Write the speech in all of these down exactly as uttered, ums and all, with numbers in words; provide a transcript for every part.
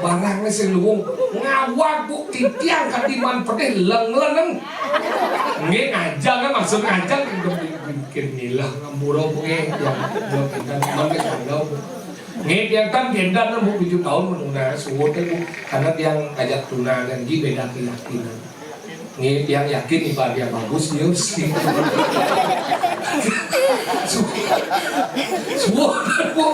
Barang sing luung ngawag, Bu, titiang kadi man pedih leng-leng. Nggih, ngajeng, maksud ngajeng, bikin ngilah ngampura, Bu, nggih. Ya, ya, pinten, mangke tanggal, Bu. Nggih, tiang kan gendan, Bu, tujuh tahun menunda suwun, Bu. Karena tiang ngajak tuna, dan nggih beda keyakinan. Nggih, tiang yakin ibadah bagus, ya, sih. Su-, suwun, Bu.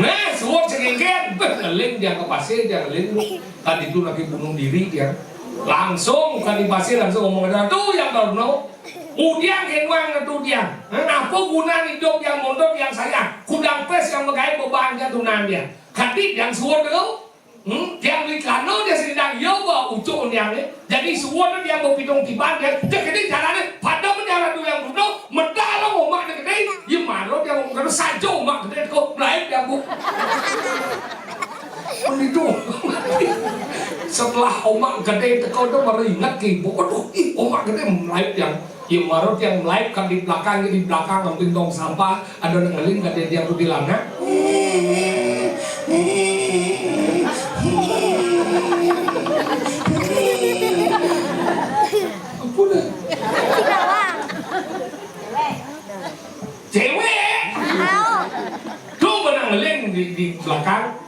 Nah, suwun sing nggih, beh, ngeling tiang ke pasir, tiang ngeling, Bu. Kan itu lagi bunuh diri dia. Langsung kan di pasir langsung ngomong, "Tuh yang baru no. Udiang kenuang tuh dia. Apa guna hidup yang mondok yang sayang? Kudang pes yang megai beban dia tunan dia." Kadi yang suwun tu. Hmm, yang beli celana dia sedang ya ba ucuk dia ni. Jadi suwun dia berpidung tiban dia. Dia kena jalan ni. Pada menjalan tu yang bunuh, medal omak dia kena. Dia marah dia ngomong, "Saja omak dia kau, melayu dia, Bu." Begitu. Setelah omak gede teko tu baru ingat ke ibu. Aduh, ih, omak gede melayu yang, ya, marut yang melayu kan di belakang, di belakang ngambil tong sampah, ada nang ngeling gede dia tu di lanang. Apa dah? Cewek. Tuh menang ngeling di, di belakang.